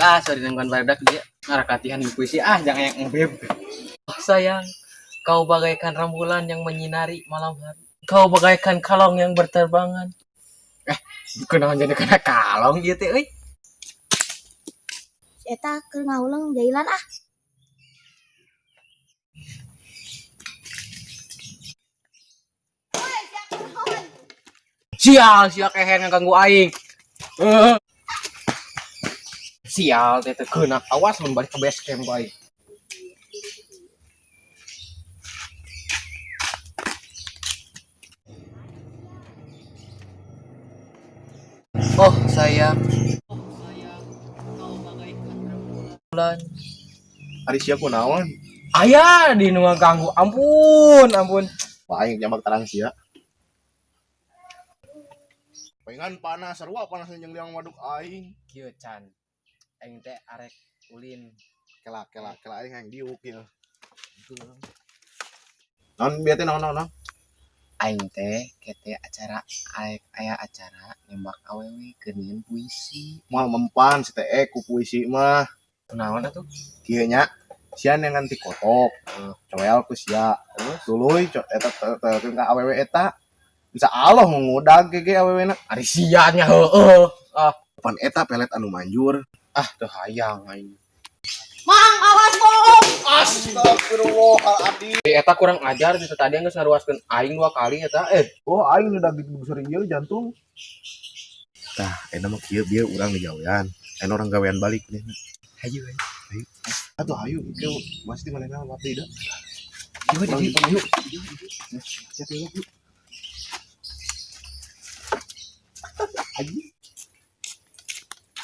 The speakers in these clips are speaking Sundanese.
Ah, sorry nangguan barudak dia ngarakatihan di puisi ah jangan yang ngebeb. Oh, sayang, kau bagaikan rembulan yang menyinari malam hari. Kau bagaikan kalong yang berterbangan. Eh, kunaon jadi kena kalong ieu teh euy? Si eta keur ngahuleng jailan ah. Sial, sia kehen ngaganggu aing. Eh. Sial teh teu keuna. Awas mun balik ke base camp ku aing. Oh, sayang. Oh, sayang. Kau bagaikan rembulan. Ari sia kunaon? Aya di nu ngaganggu. Ampun, ampun. Wah, aing jambak tarang sia. Pengen panas, sarua panas jeung liang waduk aing. Kieu can. Aing teh arek ulin. Kela kela kela aing hayang diuk ieu. Naon bieu teh naon naon naon? Aing teh kete acara arek aya acara nembak awewe keur nyieun puisi. Moal mempan si teh ku puisi mah. Kunaon atuh? Kieu nya sia neangan ti kotok. Coel ku sia. Tuluy eta teh ka awewe eta. Bisa Allah ngudag ge awewe na. Ari sia nya heueuh. Ah, Pan eta pelet anu manjur. ah teu hayang aing. Mang, awas bohong. Astagfirullahaladzim. Eta kurang ajar itu tadi geus ngaruaskeun aing dua kali eta eh. Oh, aing udah gitu ieu jantung. Tah, eta mah kieu bieu urang digawean. Aya orang gawean balik nih. Hayu hayu. Atuh hayu kieu masih di mana mati dah. Ayo Urang di di ayo. Siap yuk. Aji.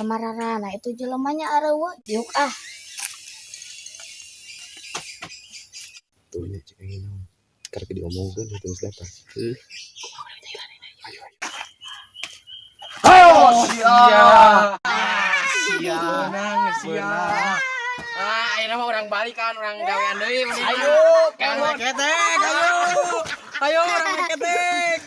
Kamararana itu jelemanya areueuh diuk ah. Tuh nya cek aing naon. Karek diomongkeun itu geus datang. Heuh. Ayo ayo. Ayo sia. Sia. Menang sia. Ah, ayeuna mah urang balik kan, urang gawean deui mending. Ayo, Urang ketek, ayo. Ayo orang ketek.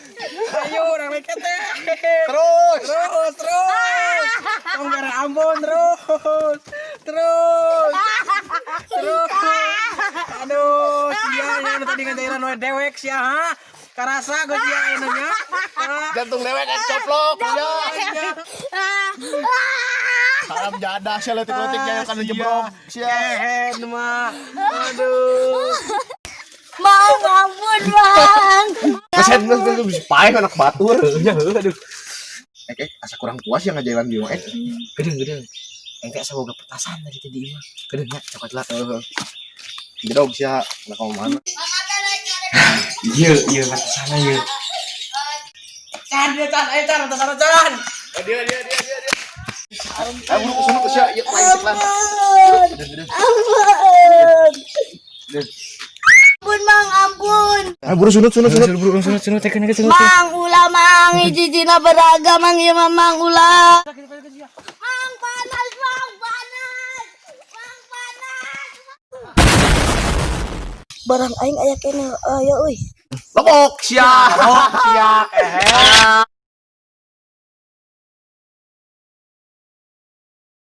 Ayo orang ketek. Terus. Terus, terus. Tong gara ampun terus. Terus. Terus. Aduh, sia yang tadi ngajairan we dewek sia ha. Karasa gue sia anu nya. Ah, Jantung dewek coplok ya. sia. Salam jadah sia leutik-leutik jaya kana jebrok sia. Kehen mah. Aduh. Mang, ampun, Bang. Geus geus geus bisa paeh anak batur. Nya heueuh aduh. Ek ek asa kurang puas yang ngajailan di ek. Gedeung gedeung. Aing teh asa boga petasan tadi teh di imah. Gedeung nya cokot lah. Heeh. Jedog sia nak ka mana? Ieu ieu petasana ieu. Can, dia can, ayo can, can, can. Dia dia dia dia dia. Ayo buru kesana ke sia ieu lain cek lah. Ampun. Ampun. Ampun, Mang, ampun. Ayo buru sunut sunut sunut. Buru sunut sunut tekan ke sunut. Mang, ulah mang, hiji-hijina beragam mang ieu mah mang ulah. Mang panas, mang panas. Mang panas. Barang aing aya keneh aya euy. Lebok sia. Oh, sia kehen.